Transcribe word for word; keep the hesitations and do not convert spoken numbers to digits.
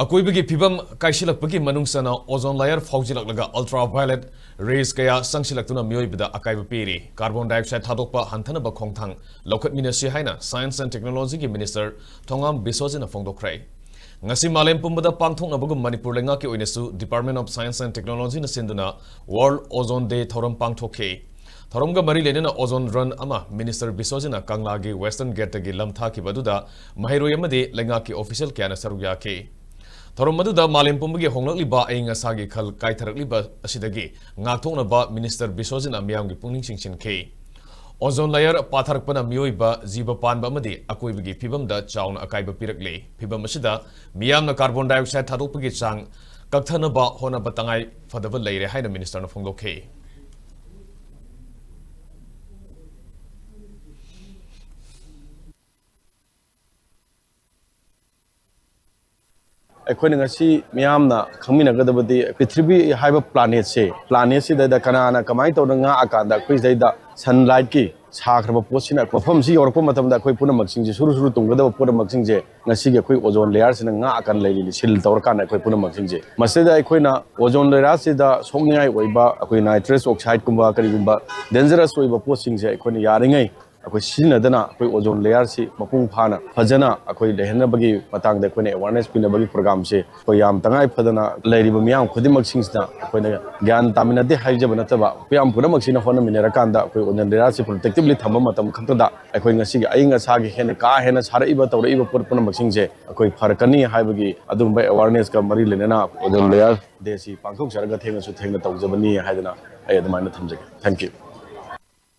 ꯑꯀꯣꯏꯕꯒꯤ ꯐꯤꯕꯝ ꯀꯥꯏꯁꯤꯜꯂꯛꯄꯒꯤ ꯃꯅꯨꯡ ꯆꯟꯅ ozone layer ꯐꯥꯎꯖꯤꯜꯂꯛꯂꯒ ultraviolet rays ꯀꯌꯥ ꯆꯪꯁꯤꯜꯂꯛꯇꯨꯅ ꯃꯤꯑꯣꯏꯕꯗ ꯑꯀꯥꯏꯕ ꯄꯤꯔꯤ꯫ Carbon dioxide ꯊꯥꯗꯣꯛꯄ ꯍꯟꯊꯅꯕ ꯈꯣꯡꯊꯥꯡ ꯂꯧꯈꯠꯃꯤꯟꯅꯁꯤ ꯍꯥꯏꯅ Science and Technology ꯒꯤ Minister ꯊꯣꯉꯥꯝ ꯕꯤꯁꯣꯖꯤꯠꯅ ꯐꯣꯡꯗꯣꯛꯈ꯭ꯔꯦ꯫ ꯉꯁꯤ ꯃꯥꯂꯦꯝ ꯄꯨꯝꯕꯗ ꯄꯥꯡꯊꯣꯛꯅꯕꯒꯨꯝ ꯃꯅꯤꯄꯨꯔ ꯂꯩꯉꯥꯛꯀꯤ ꯑꯣꯏꯅꯁꯨ Department of Science and Technology ꯅ ꯁꯤꯟꯗꯨꯅ World Ozone Day ꯊꯧꯔꯝ ꯄꯥꯡꯊꯣꯛꯈꯤ꯫ ꯊꯧꯔꯝꯒ ꯃꯔꯤ ꯂꯩꯅꯅ ozone run ꯑꯃ Minister ꯕꯤꯁꯣꯖꯤꯠꯅ ꯀꯪꯂꯥꯒꯤ Western Gate ꯇꯒꯤ ꯂꯝꯊꯥꯈꯤꯕ ꯑꯗꯨꯗ ꯃꯍꯩꯔꯣꯏ ꯑꯃꯗꯤ ꯂꯩꯉꯥꯛꯀꯤ official ꯀꯌꯥꯅ ꯁꯔꯨꯛ ꯌꯥꯈꯤ꯫ ꯊꯧꯔꯝ ꯑꯗꯨꯗ ꯃꯥꯂꯦꯝ ꯄꯨꯝꯕꯒꯤ ꯍꯣꯡꯂꯛꯂꯤꯕ ꯑꯏꯪ ꯑꯁꯥꯒꯤ ꯈꯜ ꯀꯥꯏꯊꯔꯛꯂꯤꯕ ꯑꯁꯤꯗꯒꯤ ꯉꯥꯛꯊꯣꯛꯅꯕ Minister ꯕꯤꯁꯣꯖꯤꯠꯅ ꯃꯤꯌꯥꯝꯒꯤ ꯄꯨꯛꯅꯤꯡ ꯆꯤꯡꯁꯤꯟꯈꯤ꯫ Ozone layer ꯄꯥꯊꯔꯛꯄꯅ ꯃꯤꯑꯣꯏꯕ, ꯖꯤꯕ ꯄꯥꯟꯕ ꯑꯃꯗꯤ ꯑꯀꯣꯏꯕꯒꯤ ꯐꯤꯕꯝꯗ ꯆꯥꯎꯅ ꯑꯀꯥꯏꯕ ꯄꯤꯔꯛꯂꯤ꯫ ꯐꯤꯕꯝ ꯑꯁꯤꯗ ꯃꯤꯌꯥꯝꯅ carbon dioxide ꯊꯥꯗꯣꯛꯄꯒꯤ ꯆꯥꯡ ꯀꯛꯊꯅꯕ ꯍꯣꯠꯅꯕ ꯇꯉꯥꯏ ꯐꯗꯕ ꯂꯩꯔꯦ ꯍꯥꯏꯅ Minister ꯅ ꯐꯣꯡꯗꯣꯛꯈꯤ꯫ ꯑꯩꯈꯣꯏꯅ ꯉꯁꯤ ꯃꯤꯌꯥꯝꯅ ꯈꯪꯃꯤꯟꯅꯒꯗꯕꯗꯤ ꯄ꯭ꯔꯤꯊꯤꯕꯤ ꯍꯥꯏꯕ planet ꯁꯦ, planet ꯁꯤꯗꯩꯗ ꯀꯅꯥꯅ ꯀꯃꯥꯏꯅ ꯇꯧꯗꯅ ꯉꯥꯛꯑꯀꯥꯟꯗ ꯑꯩꯈꯣꯏ ꯁꯤꯗꯩꯗ sunlight ꯀꯤ ꯁꯥꯈ꯭ꯔꯕ ꯄꯣꯠꯁꯤꯅ ꯃꯐꯝꯁꯤ ꯌꯧꯔꯛꯄ ꯃꯇꯝꯗ ꯑꯩꯈꯣꯏ ꯄꯨꯝꯅꯃꯛꯁꯤꯡꯁꯦ, ꯁꯨꯔꯨ ꯁꯨꯔꯨ ꯇꯨꯡꯒꯗꯕ ꯄꯨꯝꯅꯃꯛꯁꯤꯡꯁꯦ ꯉꯁꯤꯒꯤ ꯑꯩꯈꯣꯏ ozone layer ꯁꯤꯅ ꯉꯥꯛꯑꯀꯥꯟ ꯂꯩꯔꯤꯅꯤ, seal ꯇꯧꯔꯀꯥꯟꯗ ꯑꯩꯈꯣꯏ ꯄꯨꯝꯅꯃꯛꯁꯤꯡꯁꯦ꯫ ꯃꯁꯤꯗ ꯑꯩꯈꯣꯏꯅ ozone layer ꯁꯤꯗ ꯁꯣꯛꯅꯤꯡꯉꯥꯏ ꯑꯣꯏꯕ ꯑꯩꯈꯣꯏ nitrous oxide ꯀꯨꯝꯕ ꯀꯔꯤꯒꯨꯝꯕ dangerous ꯑꯣꯏꯕ ꯄꯣꯠꯁꯤꯡꯁꯦ ꯑꯩꯈꯣꯏꯅ ꯌꯥꯔꯤꯉꯩ ꯑꯩꯈꯣꯏ ꯁꯤꯖꯤꯟꯅꯗꯅ ꯑꯩꯈꯣꯏ ozone layer ꯁꯤ ꯃꯄꯨꯡ ꯐꯥꯅ ꯐꯖꯅ ꯑꯩꯈꯣꯏ ꯂꯩꯍꯟꯅꯕꯒꯤ ꯃꯇꯥꯡꯗ ꯑꯩꯈꯣꯏꯅ awareness ꯄꯤꯅꯕꯒꯤ program ꯁꯦ ꯑꯩꯈꯣꯏ ꯌꯥꯝ ꯇꯉꯥꯏ ꯐꯗꯅ ꯂꯩꯔꯤꯕ ꯃꯤꯌꯥꯝ ꯈꯨꯗꯤꯡꯃꯛꯁꯤꯡꯁꯤꯅ ꯑꯩꯈꯣꯏꯅ ꯒ꯭ꯌꯥꯟ ꯇꯥꯃꯤꯟꯅꯗꯦ ꯍꯥꯏꯖꯕ ꯅꯠꯇꯕ, ꯃꯤꯌꯥꯝ ꯄꯨꯝꯅꯃꯛꯁꯤꯅ ꯍꯣꯠꯅꯃꯤꯟꯅꯔꯀꯥꯟꯗ ꯑꯩꯈꯣꯏ ozone layer ꯁꯤ protectively ꯊꯝꯕ ꯃꯇꯝ ꯈꯛꯇꯗ ꯑꯩꯈꯣꯏ ꯉꯁꯤꯒꯤ ꯑꯏꯪ ꯑꯁꯥꯒꯤ ꯍꯦꯟꯅ ꯀꯥ ꯍꯦꯟꯅ ꯁꯥꯔꯛꯏꯕ ꯇꯧꯔꯛꯏꯕ ꯄꯣꯠ ꯄꯨꯝꯅꯃꯛꯁꯤꯡꯁꯦ ꯑꯩꯈꯣꯏ ꯐꯔꯛꯀꯅꯤ ꯍꯥꯏꯕꯒꯤ ꯑꯗꯨꯒꯨꯝꯕ awareness ꯀ ꯃꯔꯤ ꯂꯩꯅꯅ ozone layer day ꯁꯤ ꯄꯥꯡꯊꯣꯛꯆꯔꯒ ꯊꯦꯡꯅꯁꯨ ꯊꯦꯡꯅ ꯇꯧꯖꯕꯅꯤ ꯍꯥꯏꯗꯅ ꯑꯩ ꯑꯗꯨꯃꯥꯏꯅ ꯊꯝꯖꯒꯦ꯫ Thank you꯫